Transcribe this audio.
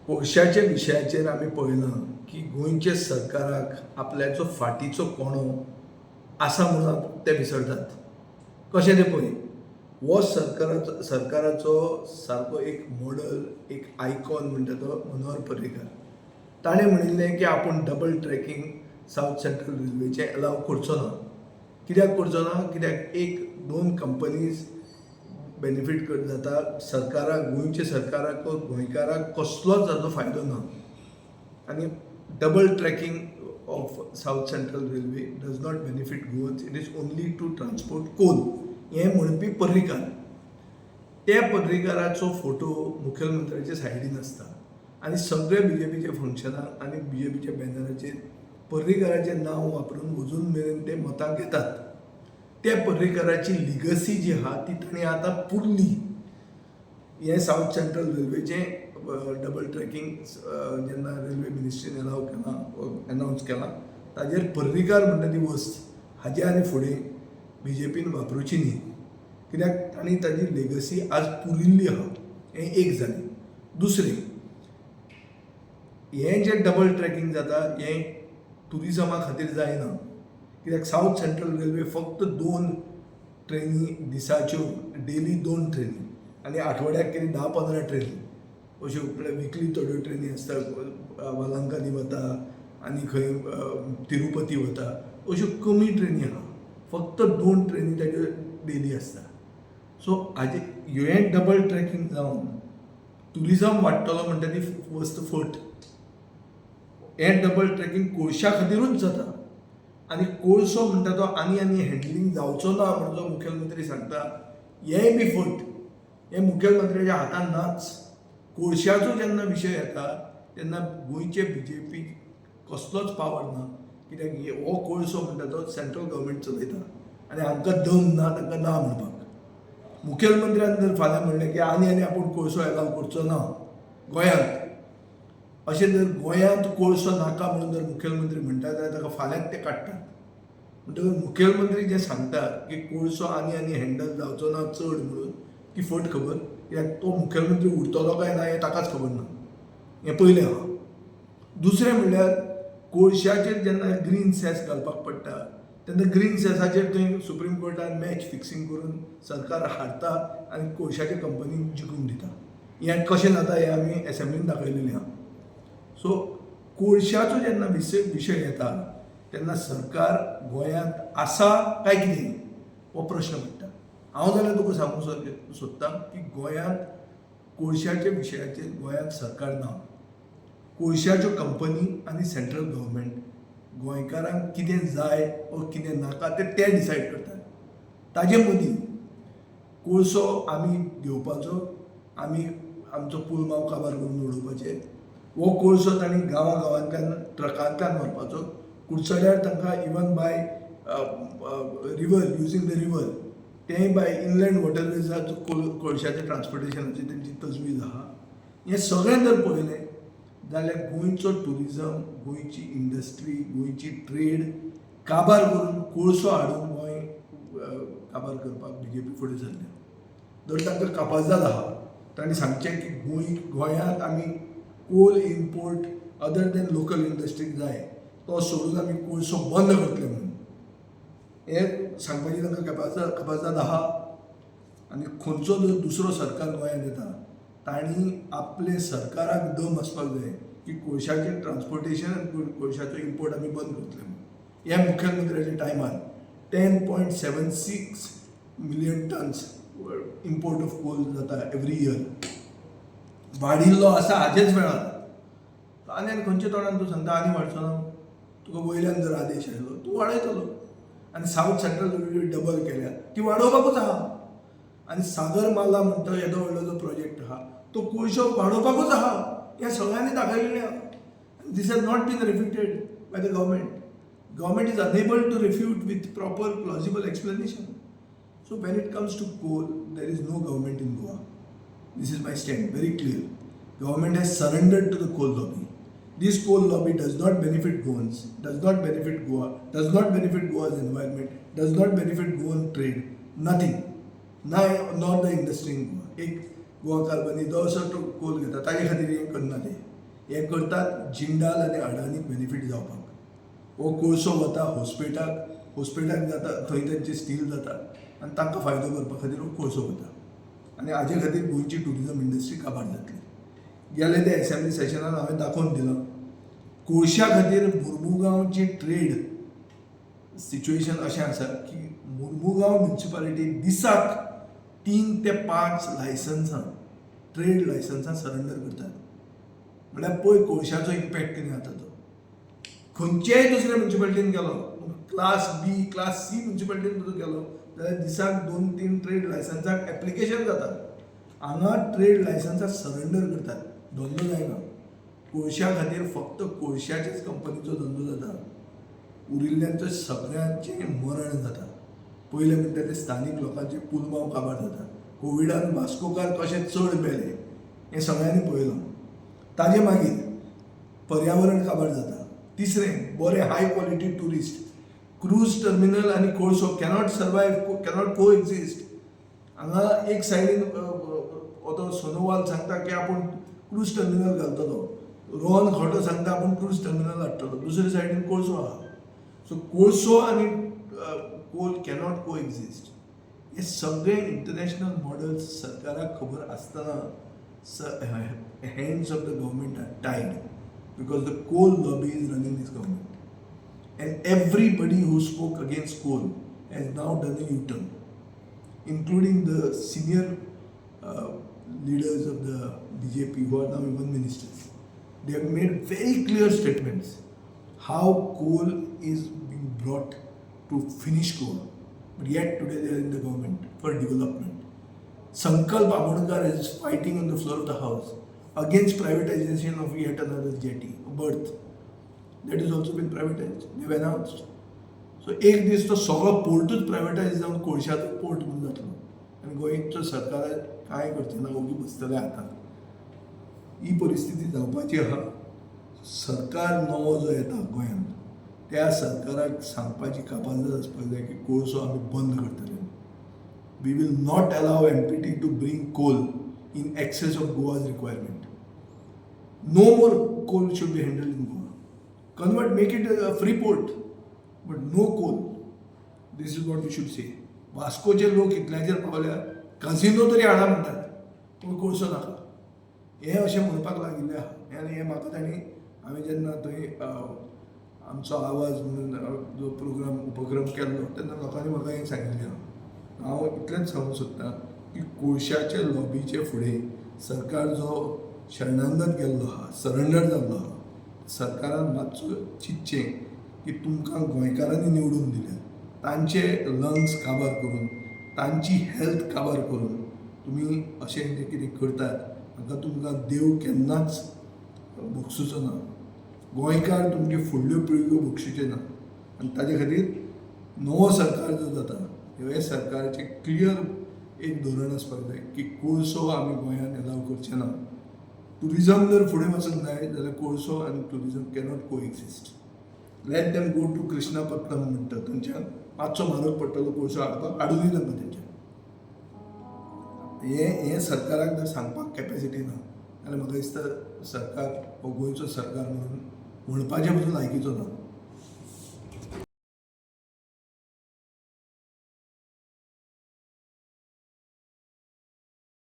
कोळशाच्या विशयाचेर आमी पळयलां की गोंयच्या सरकाराक आपल्याचो फाटीचो कोणो आसा म्हणून ते विसरतात. कशें तें पळय, हो सरकाराचो सारको एक मॉडल, एक आयकॉन म्हणटा तो मनोहर पर्रीकार. ताणें म्हणिल्लें की आपूण डबल ट्रॅकिंग सावथ सेंट्रल रेल्वेचें एलाव करचो ना. कित्याक करचो ना? कित्याक एक दोन कंपनीज बेनिफीट जाता सरकाराक, गोंयच्या सरकाराक, गोंयकाराक कसलोच ताजो फायदो ना. आनी double tracking of South Central Railway does not benefit Goans, it is only to transport coal, हें म्हणपी पर्रीकार. त्या पर्रीकाराचो फोटो मुखेलमंत्र्याच्या सायडीन आसता आनी सगळे बीजेपीच्या फंक्शनाक आनी बीजेपीच्या बॅनराचेर पर्रीकाराचें नांव वापरून अजून मेरेन ते मतां घेतात. त्या पर्रीकाराची लिगसी जी आहा ती तांणी आतां पुरली. हें सावथ सेंट्रल रेल्वेचें डबल ट्रॅकिंग जेन्ना रेल्वे मिनिस्ट्रीन एलाव केलां, एनावन्स केलां, ताजेर पर्रीकार म्हणटा ती वस्त हाजे आनी फुडें बीजेपीन वापरुची न्ही, कित्याक तांणी ताजी लेगसी आज पुरिल्ली आहा. हें एक जालें. दुसरें, हें जें डबल ट्रॅकिंग जाता हें ट्युरिजमा खातीर जायना, कित्याक सावथ सेंट्रल रेल्वे फक्त दोन ट्रेनी दिसाच्यो, डेली दोन ट्रेनी आनी आठवड्याक कितें 10-15 ट्रेनी अश्यो, म्हळ्यार विकली थोड्यो ट्रेनी आसता. वलांकानी वता आनी खंय तिरुपती वता, अश्यो कमी ट्रेनी आहा. फक्त दोन ट्रेनी ताज्यो डेली आसता. सो हाजे हें डबल ट्रॅकिंग जावन ट्युरिजम वाडटलो म्हणटा ती वस्त फट. हें डबल ट्रॅकिंग कोळशा खातीरूच जाता आनी कोळसो म्हणटा तो आनी आनी हँडलिंग जावचो ना म्हणून जो मुखेलमंत्री सांगता, हेंय बी फट. हें मुखेलमंत्र्याच्या हातान नाच. कोळशाचो जेन्ना विशय येता तेन्ना गोंयचे बीजेपी कसलोच पावर ना, कित्याक हो कोळसो म्हणटा तो सेंट्रल गव्हर्मेंट चलयता आनी हांकां दम ना तांकां ना म्हणपाक. मुखेलमंत्र्यान जर फाल्यां म्हणलें की आनी आनी आपूण कोळसो एलाव करचो ना गोंयांत, अशें जर गोंयांत कोळसो नाका म्हणून जर मुखेलमंत्री म्हणटा जाल्यार ताका फाल्यांच ते काडटात. म्हणटकच मुखेलमंत्री जें सांगता की कोळसो आनी आनी हँडल जावचो ना चड म्हणून, ती फट खबर, कित्याक तो मुखेलमंत्री उरतलो काय ना हें ताकाच खबर ना. हें पयलें आहा. दुसरें म्हणल्यार, कोळशाचेर जेन्ना ग्रीन सेस घालपाक पडटा तेन्ना ग्रीन सेसाचेर थंय सुप्रीम कोर्टान मॅच फिक्सिंग करून सरकार हारता आनी कोळशाच्या कंपनीक जिखून दिता. हें कशें जाता हें आमी एसेंब्लीन दाखयलेलें आहा. सो कोळशाचो जेन्ना विशय येता तेन्ना सरकार गोंयांत आसा काय कितें हो प्रश्न पडटा. हांव जाल्यार तुका सांगूंक सोदतां की गोंयांत कोळशाच्या विशयाचेर गोंयांत सरकार ना. कोळशाच्यो कंपनी आनी सेंट्रल गव्हर्मेंट गोंयकारांक कितें जाय वो कितें नाका तें ते डिसायड करतात. ताजे मदीं कोळसो आमी घेवपाचो, आमी आमचो पुलमांव काबार करून उडोवपाचे, हो कोळसो तांणी गांवा गांवांतल्यान ट्रकांतल्यान व्हरपाचो, कुडचड्यार तांकां even by river, using the river, तेंय बाय इनलँड वॉटरवेजाचो कोळशाचें ट्रान्सपोर्टेशनाची तेंची तजवीज आहा. हें सगळें जर पळयलें जाल्यार गोंयचो ट्युरिजम, गोंयची इंडस्ट्री, गोंयची ट्रेड काबार करून कोळसो हाडून गोंय काबार करपाक बीजेपी फुडें सरल्या. जर तांकां कापाजाद आहा, तांणी सांगचें की गोंयांत आमी coal import other than local इंडस्ट्रीक जाय तो सोडून आमी कोळसो बंद करतले म्हणून, हें सांगपाची तांकां कापाजाद आहा. आनी खंयचो जर दुसरो सरकार गोंयांत येता, तांणी आपले सरकाराक दम आसपाक जाय की कोळशाचें ट्रान्सपोर्टेशन आनी कोळशाचो इम्पोर्ट आमी बंद करतले म्हणून. ह्या मुखेलमंत्र्याच्या टायमार 10.76 million tons import of coal जाता एवरी इयर, वाडिल्लो आसा हाजेच वेळार. आनी आनी खंयच्या तोंडान तूं सांगता आनी वाडचो ना? तुका वयल्यान जर आदेश आयलो, तूं वाडयतलो. आनी सावथ सेंट्रल रेल्वे डबल केल्या ती वाडोवपाकूच आहा आनी सागरमाला म्हणटा येदो व्हडलो जो प्रोजेक्ट आहा तो कोळसो वाडोवपाकूच आहा. हें सगळ्यांनी दाखयलेलें आहा. This has not been refuted by the government. Government is unable to refute with proper plausible explanation. So when it comes to coal, there is no government in Goa. This is my stand, very clear. Government has surrendered to the coal lobby. This coal lobby does not benefit Goans, does not benefit Goa, does not benefit Goa's environment, does not benefit Goan trade, nothing. Nor the industry in Goa. एक Goa carbon येदोसो तो कोल घेता, ताजे खातीर हें करना. ते हें करतात जिंदाल आनी अडानीक बेनिफीट जावपाक. हो कोळसो वता होस्पेटाक, होस्पेटाक जाता, थंय तांचे स्टील जाता आनी तांकां फायदो करपा खातीर हो कोळसो वता आनी हाजे खातीर गोंयची ट्युरिजम इंडस्ट्री काबार जातली. गेले ते एसेंब्ली सेशनान हांवें दाखोवन दिलां, कोळशा खातीर मुर्मुगांवची ट्रेड सिच्युएशन अशें आसा की मुर्मुगांव म्युनिसिपालिटी दिसाक 3 ते 5 लायसन्सां, ट्रेड लायसन्सां सरंडर करतात. म्हळ्यार पळय कोळशाचो इम्पॅक्ट कितें जाता तो. खंयच्याय दुसऱ्या म्युनिसिपालिटीन गेलो, क्लास बी, क्लास सी म्युनिसिपालिटीन सुद्दां गेलो जाल्यार दिसाक दोन तीन ट्रेड लायसन्साक एप्लिकेशन जाता. हांगा ट्रेड लायसन्सां सरंडर करतात, धंदो जायना कोळशा खातीर. फक्त कोळशाचेच कंपनीचो धंदो जाता, उरिल्ल्यांचो सगळ्यांचें मरण जाता. पयलें म्हणटा ते स्थानीक लोकांचे पुलमांव काबार जाता. कोविडान वास्कोकार कशे चड मेले हें सगळ्यांनी पळयलां. ताजे मागीर पर्यावरण काबार जाता. तिसरें, बरें high quality tourist, cruise terminal आनी कोळसो कॅनॉट सर्वायव, कॅनॉट को एक्झिस्ट. हांगा एक सायडीन तो सोनोवाल सांगता की आपूण क्रूज टर्मिनल घालतलो, रोहन खंवटो सांगता आपूण क्रूज टर्मिनल हाडटलो, दुसरे सायडीन कोळसो आहा. सो कोळसो आनी कोल कॅनॉट को एक्झिस्ट. हे सगळे इंटरनॅशनल मॉडल्स सरकाराक खबर आसतना hands of the government are tied because the coal lobby is running this government and everybody who spoke against coal has now done a U-turn, including the senior leaders of the BJP who are now even ministers. They have made very clear statements how coal is being brought to finish Goa. But yet today they are in the government for development. Sankalp Amonkar is fighting on the floor of the house against privatization of yet another jetty, berth. That is also been privatized. They've announced. So एक दीस तो सगळो पोर्टूच प्रायवेटायज जावन कोळशाचो port म्हणून जातलो आनी गोंयचो सरकार कांय करचें ना, ओगी बसतले हातांत. ही परिस्थिती जावपाची आहा. सरकार नवो जो येता गोंयांत, त्या सरकाराक सांगपाची कापाझदाद आसपाक जाय की कोळसो आमी बंद करतले. We will not allow MPT to bring coal in excess of Goa's requirement. No more coal should be handled in Goa. Convert, make it a free port, but no coal. This is what we should say. वास्कोचे लोक इतल्याचेर पावल्या, काझिनो तरी हाडा म्हणटात पूण कोळसो नाका, हें अशें म्हणपाक लागिल्लें आहा. आनी हें म्हाका तांणी, हांवें जेन्ना थंय आमचो आवाज म्हणून जो प्रोग्राम, उपक्रम केल्लो, तेन्ना लोकांनी म्हाका हें सांगिल्लें आहा. हांव इतलेंच सांगूंक सोदतां की कोळशाचे लॉबीचे फुडें सरकार जो शरणागत गेल्लो आहा, सरंडर जाल्लो आहा, सरकारान मातसो चिंतचें की तुमकां गोंयकारांनी निवडून दिल्या, तांचे लंग्स काबार करून, तांची हेल्थ काबार करून तुमी अशें जें कितें करतात, हाका तुमकां देव केन्नाच बक्षुचो ना, गोंयकार तुमचे फुडल्यो पिळग्यो बक्षुचे ना. आनी ताजे खातीर नवो सरकार जो जाता, हे सरकाराचें क्लियर एक धोरण आसपाक जाय की कोळसो आमी गोंयांत एलाव करचे ना. ट्युरिजम जर फुडें वचूंक जाय जाल्यार कोळसो आनी tourism cannot co exist. Let them go to Krishnapatnam म्हणटा, थंयच्यान मातसो म्हारग पडटलो कोळसो हाडपाक, हाडुनूय तांकां थंयच्यान. हें हें सरकाराक जर सांगपाक कॅपेसिटी ना जाल्यार म्हाका दिसता सरकार हो गोंयचो सरकार म्हणून म्हणपाचें पसून लायकीचो ना.